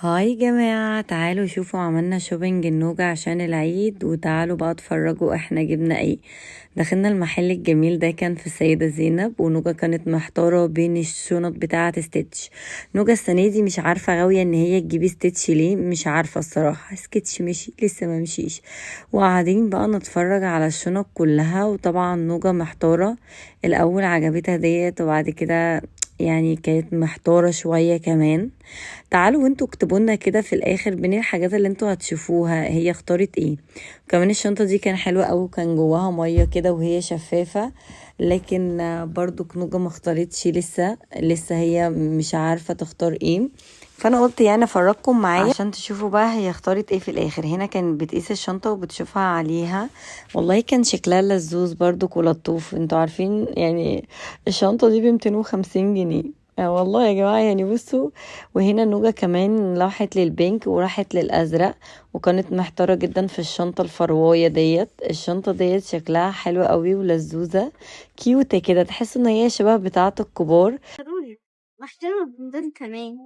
Hi يا جماعة، تعالوا شوفوا عملنا shopping النوجة عشان العيد، وتعالوا بقى اتفرجوا احنا جبنا ايه. دخلنا المحل الجميل ده، كان في السيدة زينب، ونوجة كانت محتارة بين الشنط بتاعة ستيتش. نوجة السنة دي مش عارفة غاوية ان هي تجيب ستيتش ليه، مش عارفة الصراحة. سكتش مشي لسه ما مشيش، وقاعدين بقى نتفرج على الشنط كلها. وطبعا نوجة محتارة، الاول عجبتها ديت وبعد كده يعني كانت محتارة شوية كمان. تعالوا وانتوا اكتبوا لنا كده في الاخر بين الحاجات اللي انتوا هتشوفوها هي اختارت ايه. كمان الشنطة دي كان حلوة قوي، وكان جواها مية كده وهي شفافة، لكن برضو كنوجة ما اختارتش لسه هي مش عارفة تختار ايه. فانا قلت يعني افرجكم معايا عشان تشوفوا بقى هي اختارت ايه في الاخر. هنا كانت بتقيس الشنطة وبتشوفها عليها، والله كان شكلها لذوذ برضو ولطوف. انتوا عارفين يعني الشنطة دي ب250 جنيه، والله يا جماعة يعني بصوا. وهنا نوجة كمان راحت لل pink وراحت للأزرق، وكانت محتارة جدا في الشنطة الفرواية ديت. الشنطة ديت شكلها حلو قوي ولذوذة cute ة كده، تحس ان هي شبه بتاعة الكبار. محتارة بين دول كمان،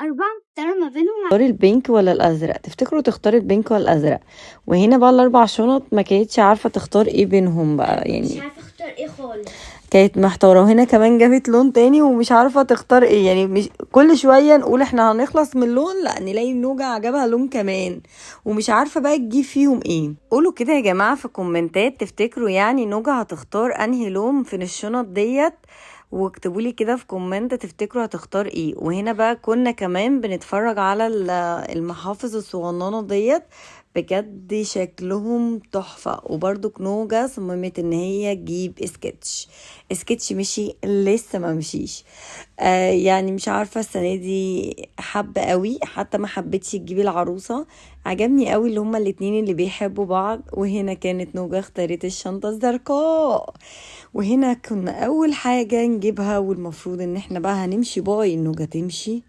أربعة محتارة ما بينهم. تختاري ال pink ولا الأزرق؟ تفتكروا تختاري ال pink ولا الأزرق؟ وهنا بقى الأربع شنط ما كانتش عارفة تختار ايه بينهم بقى، يعني مش عارفة اختار ايه خالص، كانت محتارة. وهنا كمان جابت لون تاني ومش عارفة تختار ايه، يعني مش كل شوية نقول احنا هنخلص من لون، لا نلاقي النوجة عجبها لون كمان ومش عارفة بقى تجيب فيهم ايه. قولوا كده يا جماعة في الكومنتات، تفتكروا يعني نوجة هتختار انهي لون في الشنط ديت؟ واكتبوا لي كده في comment تفتكروا هتختار ايه. وهنا بقى كنا كمان بنتفرج على المحافظ الصغننة ديت، بجد شكلهم تحفة. وبرضو كنوجة صممت ان هي تجيب سكتش، سكتش مشي لسه ما مشيش. يعني مش عارفة السنة دي حابة قوي، حتى ما حبيتش تجيب العروسة. عجبني قوي اللي هما الاتنين اللي بيحبوا بعض. وهنا كانت نوجة اختارت الشنطة الزرقاء، وهنا كنا اول حاجة نجيبها، والمفروض ان احنا بقى هنمشي باي نوجة تمشي،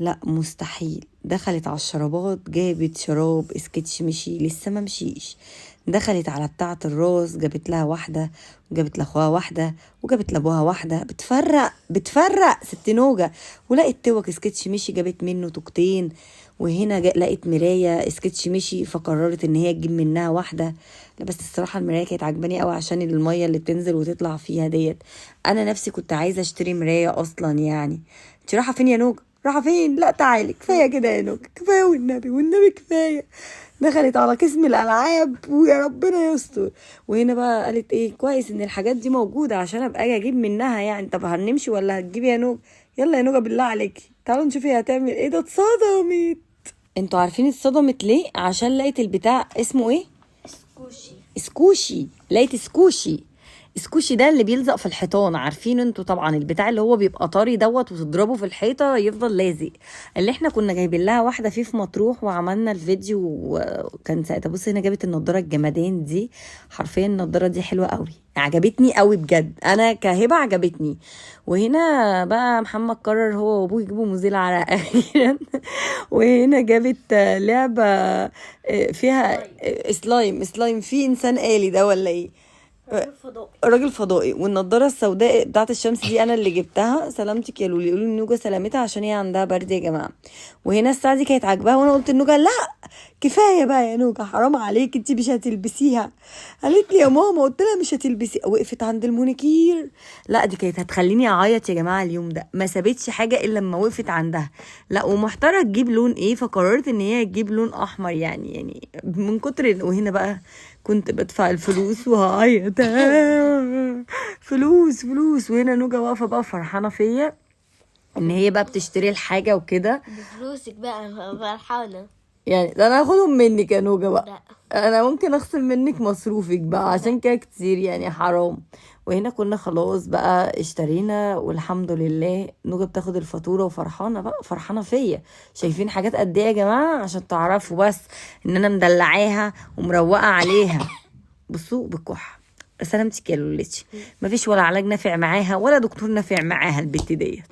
لا مستحيل. دخلت على الشرابات جابت شراب سكتش مشي لسه ما مشيش. دخلت على بتاعة الراس جابت لها واحدة، وجابت لاخوها واحدة، وجابت لابوها واحدة. بتفرق بتفرق ست نوجة. ولقت توك سكتش مشي جابت منه توكتين. وهنا لقت مراية سكتش مشي، فقررت ان هي تجيب منها واحدة. لا بس الصراحة المراية كانت عجباني قوي عشان المية اللي بتنزل وتطلع فيها ديت. انا نفسي كنت عايزة اشتري مراية اصلا. يعني انت رايحة فين يا نوجة؟ رايحة فين؟ لا تعالي كفاية كده يا نوجة، كفاية والنبي، والنبي كفاية. دخلت على قسم الألعاب ويا ربنا يستر. وهنا بقى قالت ايه، كويس ان الحاجات دي موجودة عشان ابقى اجي اجيب منها يعني. طب هنمشي ولا هتجيبي يا نوجة؟ يلا يا نوجة بالله عليكي تعالوا نشوف هي هتعمل ايه. ده اتصدمت. انتوا عارفين اتصدمت ليه؟ عشان لقيت البتاع اسمه ايه؟ squishy. squishy. لقيت squishy. squishy ده اللي بيلزق في الحيطان، عارفين انتوا طبعا البتاع اللي هو بيبقى طري دوت وتضربه في الحيطة يفضل لازق، اللي احنا كنا جايبين لها واحدة فيه في مطروح وعملنا الفيديو وكان ساعتها. بصي هنا جابت النضارة الجمدان دي، حرفيا النضارة دي حلوة قوي، عجبتني قوي بجد، انا كهبه عجبتني. وهنا بقى محمد قرر هو وابوه يجيبوا مزيل عرق اخيرا. وهنا جابت لعبه فيها slime، slime في انسان آلي ده ولا ايه؟ راجل فضائي. راجل فضائي. والنضاره السوداء بتاعت الشمس دي انا اللي جبتها، سلامتك يا لولي. قولوا لنوجه سلامتها عشان هي عندها برد يا جماعة. وهنا الساعة دي كانت عاجباها، وانا قلت لنوجه لا كفاية بقى يا نوجه، حرام عليك انت مش هتلبسيها. قالت لي يا ماما، قلت لها مش هتلبسي. وقفت عند المونيكير، لا دي كانت هتخليني اعيط يا جماعة اليوم ده، ما سابتش حاجة الا لما وقفت عندها. لا ومحتاره تجيب لون ايه، فقررت ان هي تجيب لون احمر يعني من كتر. وهنا بقى كنت بدفع الفلوس وهعيط، فلوس فلوس. وهنا نوجه واقفة بقى فرحانة فيا ان هي بقى بتشتري الحاجة وكده. بفلوسك بقى فرحانة يعني ده انا هاخدهم منك يا نوجه بقى. لا. انا ممكن اخصم منك مصروفك بقى عشان كده كتير يعني حرام. وهنا كنا خلاص بقى اشترينا والحمد لله. نوجه بتاخد الفاتورة وفرحانه بقى، فرحانة فيا. شايفين حاجات قد ايه يا جماعة عشان تعرفوا بس ان انا مدلعاها ومروقه عليها. بصوا بالكحه، سلامتك يا لولتي، مفيش ولا علاج نافع معاها ولا دكتور نافع معاها البت ديت.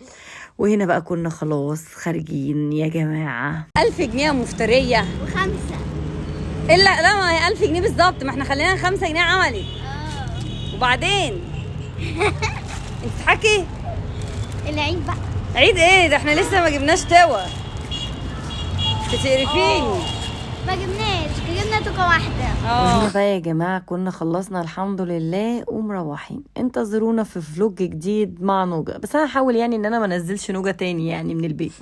وهنا بقى كنا خلاص خارجين يا جماعة. 1000 جنيه مفتريه وخمسة الا لا، ما هي 1000 جنيه بالظبط، ما احنا خلينا 5 جنيه عملي. وبعدين انت بتضحكي؟ العيد بقى. عيد ايه ده؟ احنا لسه ما جبناش توا. تقرفيني. ما جبناش، جبنا توكة واحدة. وهنا بقى يا جماعة كنا خلصنا الحمد لله ومروحين. انتظرونا في vlog جديد مع نوجة، بس انا هحاول يعني ان انا ما انزلش نوجة تاني يعني من البيت.